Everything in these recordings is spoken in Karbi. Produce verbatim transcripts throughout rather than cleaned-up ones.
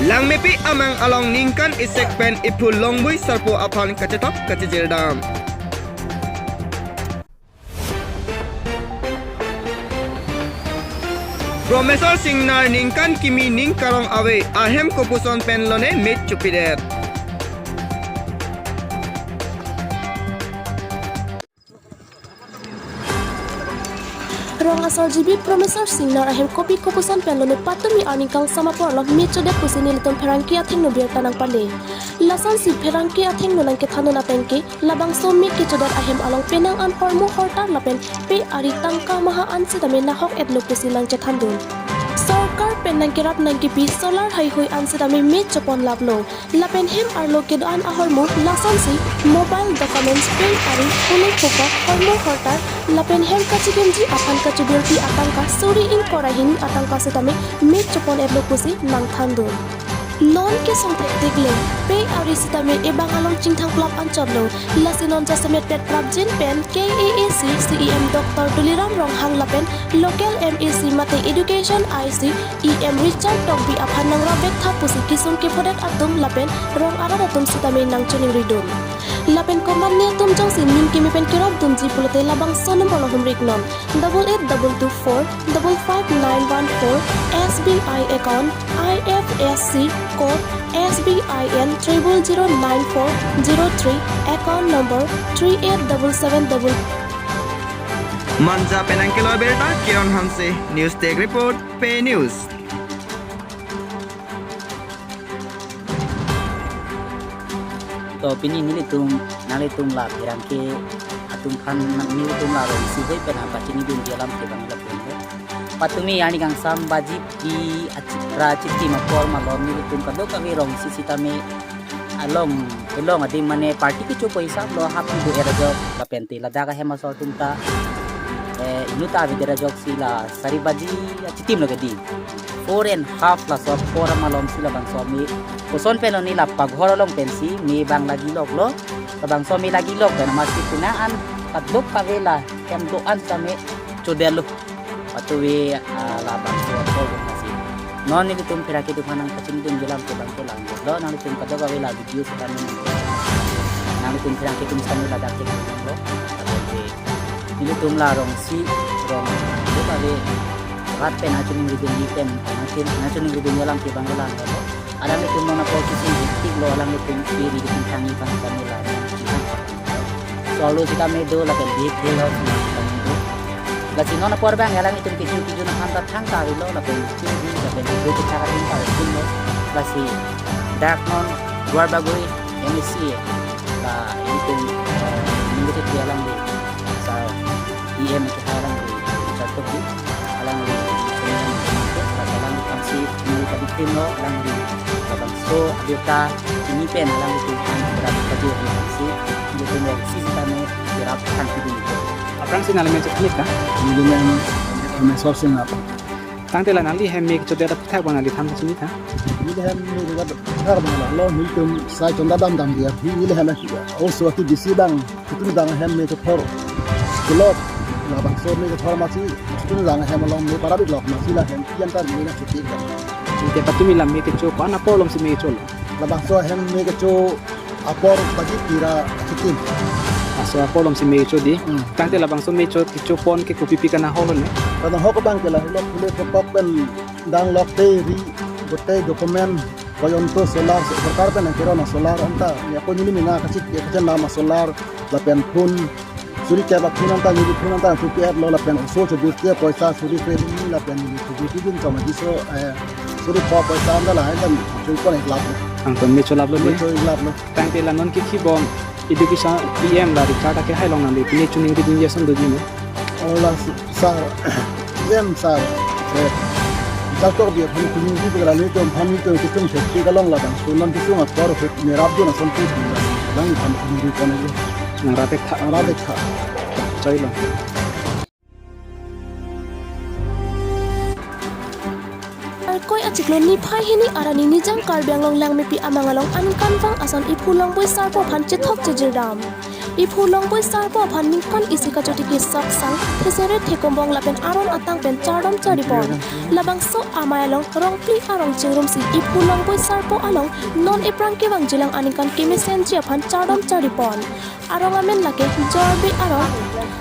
Langmepi amang along ningkan isi pen iphu Longboi Sarpo aphan kachethok kachejirdam. Promeswar Singnar ningkan kimi ning karong ave, ahem kopuson pen lone me chopidet. Rong asar G B Promeswar Singnar ahem kopi kopuson pen lone patumi arni kangsam apor lo me chodet pusi nelitum pherangke athengno birta nangpale. Lasonsi pherangke athengno nangkethandun ateng ke, labangso me kechodet ahem along penang an hormu hortar lapen pe ari tangka maha an sitame nahok etlo pusi nangchethandun. Sorkar pen nangkerap nangkipi solar haihui an sitame me chopon laplo. Lapen hem arlo kedo-an ahormu lasonsi mobile documents, pei ari, kuning pukok, hormu hortar lapen hem kachekimji aphan kachebirpi atangka suri ingkoi ra hini atangka sitame me chopon etlo pusi nangthandun. Non kesung thektik le, pei ari sitame ebang along chingthang plap anchotlo. Lasi non jasemet pet prapjin pen K A A C C E M Doctor Tuliram Ronghang lapen local M A C mate Education I C E M Richard Tokbi aphan nangrap vek tha pusi kesung kephodet atum lapen rong arat atum sitame nangchiningridun. Lapen komatne atum jongsi ning kimi pen kerapdunji pulote labangso number lo humri iknon, double eight double two four double five nine one four, S B I account I F S C code S B I N triple zero nine four zero three, account number three eight double seven double. Manja pen nangkelo birta Kiron Hanse, News Desk Report, Pei News. To pini nelitum, nanglitum la pherangke atum aphan nang nelitum la rong isi hoi pen apachinidunji alam ke bang lapen lo. Patumi arni kangsam baji pi achikra chitim apor malom nelitum kadokave rong isi sitame along, elong adim mane party kecho pu hisap lo hap do era jok lapen te ladak ahem asor atum ta, eh, inut ta avedet ajok si la sari baji achitim lo kedi. Four and half laso apor amalom si labangso me koson pen lo ne la paghor along pensi me bang lagi loklo. Labangso me lagi lok pen amatsi penang an kadokave la hem do-an sitame chodetlo. Patumi, ah, labangso apor lo masi. Non nelitum pherangke atum aphan nangpachinidunji alam ke bang ke lang lo. Nanglitum kadokave la video sitame nanglitum pherangke atum sitame ladak ke lo. Nelitum la rong isi, rong isi kave rat pen nangchiningridunji pen, nangchin, nangchiningridunji alam ke bang ke lang lo. Alanglitum non apor kesung thektik lo, alanglitum iri kesung thangi bang kami la. Solo sitame do lapen bihek bihek lo sitame do. Lasi non apor bang alanglitum keju keju nangkam ta thangta avelo lapen keju lapen keju kechak atum ta avelo. Lasi dak non Duarbagori M A C la ilitum, eh, ningkete alangli sar E M ke alangli charto di alangli, alangli kamsi ningkete lo alangli labangso abirta ini pen alanglitum kan berada kerja di kamsi ilitum lo sisi kami kirap kan di dulu. Aphrangsi nangli men chethanit tha? Neli men Promeswar Singnar. Tangte la nangli hem me kechodet aphuthak bang nangli than chinitha. Neli hem me kechodet aphuthak bang la lo nelitum sai chonda dam dam dia. Neli hem also aki bisi bang. Itum dang hem me kethor. Kelok. Labangso me kethor masi itum dang hem along me parabik lok masi la hem kian tar me na chuti ka. Te patumi la me kecho ko-an apor alomsi me kecho lo? Labangso hem me kecho apor baji pi ra chitim. Laso apor alomsi me kecho di. Hmm. Tangte labangso me cho kecho pon ke kopi pi kana holo ne? Kana hok bang ke la lo pule pokok pen dang lok te ri gote document koyonto solar sorkar pen nangkero na solar anta ya ko neli mina kachik ya kachan nama solar lapen phone suri kep aphone anta neli phone anta chuti et lo lapen oso chobirti poisa suri pe ni lapen neli chobirti din choma jiso, eh, suri po poisa anta lahai anta choi ko ne lap lo. Angton me cholap lo ne? Choi lap lo. Tangte la non ke kibom Education E M la Richard ake hai along nangli pine chiningridunji ason doji mo? Ola sar, E M sar, eh, Doctor Tokbi aphan chiningri pagara nelitum aphan nelitum kesung thektik along labangso non kesung apor hut merap dun ason tu lang aphan chiningri pon ajo. Nangrap-ik tha. Nangrap-ik tha. Choi lo. Arkoi achiklo niphai hini arni Nijang Karbi Anglong Langmepi amang along ankan vang ason iphu Longboi Sarpo aphan chethok chejirdam. Iphu Longboi Sarpo aphan ningkan isi kachotiki sok sang, thesere thekumbong lapen aron atang pen chardom charipon. Labangso amei along rong phli arong chingrumsi Iphu Longboi Sarpo along non iphrang kevangjilang aningkan kemesenji aphan chardom charipon. Arong amen lake Jorbe arong,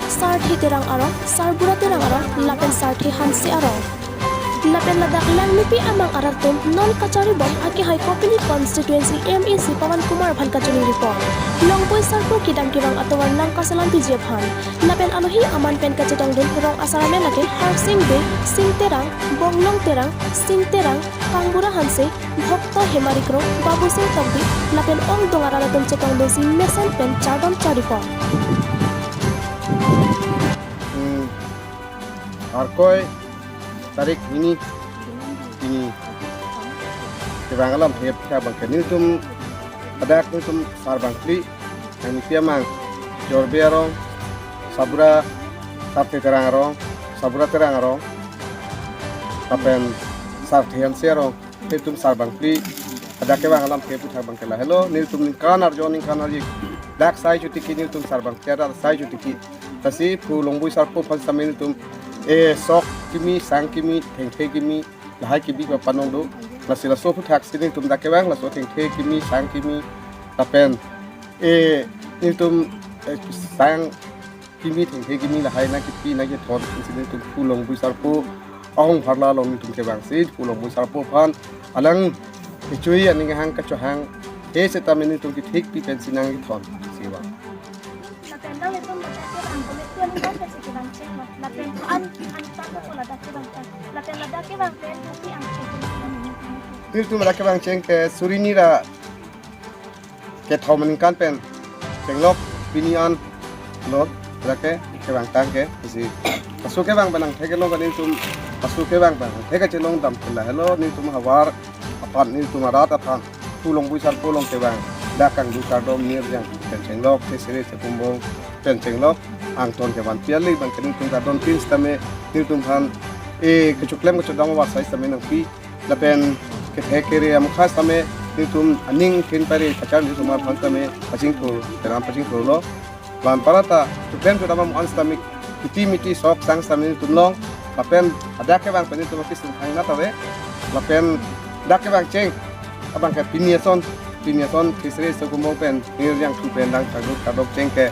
Sarthe Terang arong, Sarbura Terang arong, lapen Sarthe Hanse arong. Lapen ladak Langmepi amang arat atum non kacharibom akehai Kopili constituency M A C Pawan Kumar aphan kachiningri pon. Longboi Sarpo kedam kevang atovar nangkaselam piji aphan. Lapen alohi aman pen kachetongdun rong asar amen lake Harsing Bey, Sing Terang, Bonglong Terang, Sing Terang, Kangbura Hanse, Bhokto Hemari Kro, Babu Sing Tokbi, lapen ongdung arat atum chetongdunsi mesen pen chardom charipon. Hmm. Arkoi tarik hini, hini kevang alamthe aphuthak abangke nelitum hadak nelitum sarbangphli, Langmepi amang, Jorbe arong, Sarbura, Sarthe Terang arong, Sarbura Terang arong, lapen Sarthe Hanse arong, nelitum sarbangphli hadak kevang alamthe aphuthak abangke lahelo, nelitum ningkan arjo ningkan arji dak sai chotiki nelitum sarbangphli arat sai chotiki. Lasi Iphu Longboi Sarpo aphan sitame nelitum e sok kimi, sang kimi, thengthe kimi lahai kebi papanong do. Lasi laso aphuthak si nelitum dak kevang laso thengthe kimi, sang kimi, lapen e nelitum e sang kimi, thengthe kimi lahai nangkepi nangkethon si nelitum Iphu Longboi Sarpo ahong pharla along nelitum kevangsi Iphu Longboi Sarpo aphan alang kechui aning ahang kachohang he setame nelitum kethekpi pensi nangkethon si vang. Lapen nanglitum ladak kevang komitmen nangkasi kevang chenglo. Lapen an an tang ko ladak kevang tang. Lapen ladak kevang pen kopi angcheng. Nelitum ladak kevang cheng ke suri hini ra kethom aningkan pen chenglok pini anlo, ladak ke kevang tang ke si. Laso kevang pen angthek kelong ke nelitum, laso kevang pen angthek kachelong dam ke lahelo, nelitum havar aphan, nelitum arat aphan Iphu Longboi Sarpo along kevang dak kangduk kardom, mir jang pen chenglok, thesere thekumbong pen chenglok, angton kevan piali abangke nelitum kardom tin sitame nelitum aphan e kechoklem kechodam awar sai sitame nangpi, lapen kethe kere amukha sitame nelitum aning khin pare pachar nelitum aphan sitame pachingthur, teram pachingthurlo. Van parata choklem chodam amu an sitame kiti miti sok sang sitame nelitum long. Lapen hadak kevang pen nelitum akisung thang nat ave. Lapen dak kevang cheng abangke pini ason, pini ason thesere thekumbong pen mir jangthu pen dak kangduk kardom cheng ke,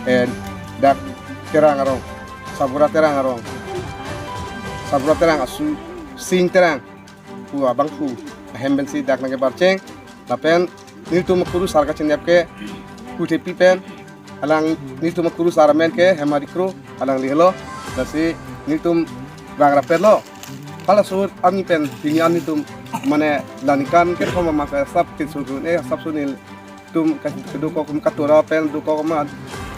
eh, dak Terang arong, Sarbura Terang arong, Sarbura Terang asu, Sing Terang pu abangphu ahem pensi dak nangkebar cheng. Lapen nelitum akurusar kachinep ke Pu Thepi pen, alang nelitum akurusar amen ke Hemari Kro, alangli helo. Lasi nelitum vang rapetlo. Halaso arni pen pini an nelitum mane la ningkan kethom ama ke sap ke sudun e sap sunil tum ka-, kedokok kum katura pen dokok ama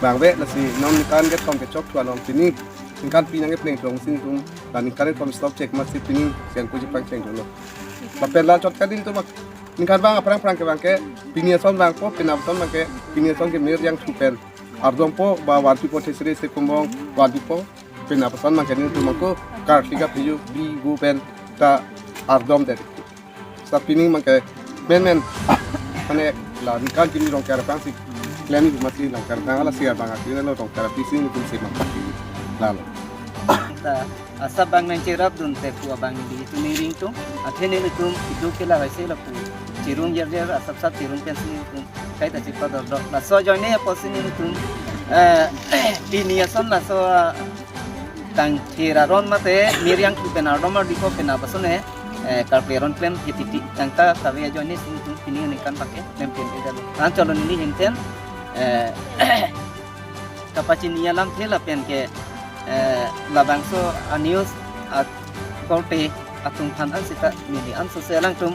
bang ve, lasi non ningkan kethom kechok thu along pini ningkan phli nangkepleng thong si nelitum la ningkan kethom stop chek masi pini siang puji pangcheng dolo. Lapen la chot kadin tum ningkan vang aphrang phrang kevang ke pini ason vangpo, penap ason abangke pini ason ke mir jangthu pen ardompo, ba vanpipo, thesere thekumbong vanpipo, penap ason abangke nelitum ako karphi kaphi ju bi gu pen ta ardomdet. Sa pini abangke menmen mane la ningkan kimi Rongker aphrang si klem masi Rongker aphrang lasi abang akimi lo Rongker aphi si nelitum si mang lalo. Ta asap abang nangcherapdun te pu abang neli itum ning ringtung. Athe nelitum idu ke la vaise lapu chirung jer jer asap sap chirung pensi nelitum kaita chipador dok. Laso ajoine apotsi nelitum, eh, pini ason laso, ah, tangthir aron mate mir jangthu pen ardom ardipo penap ason e, eh, karple aron klem hititi tangka kave ajoine si nelitum pini aningkan abangke klem klem edalo. Ang cholo neli henten, eh, kapachini alamthe lapen ke, eh, labangso a-news akorte atum aphan an sita neli an sose alangtum,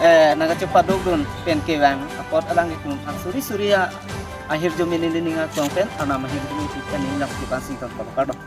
eh, nangkachepadokdun pen kevang apot alanglitum aphan suri suri a-, ahirjume neli ning artong pen arnam ahirjume pi pen neli lam kipan singkang kardom.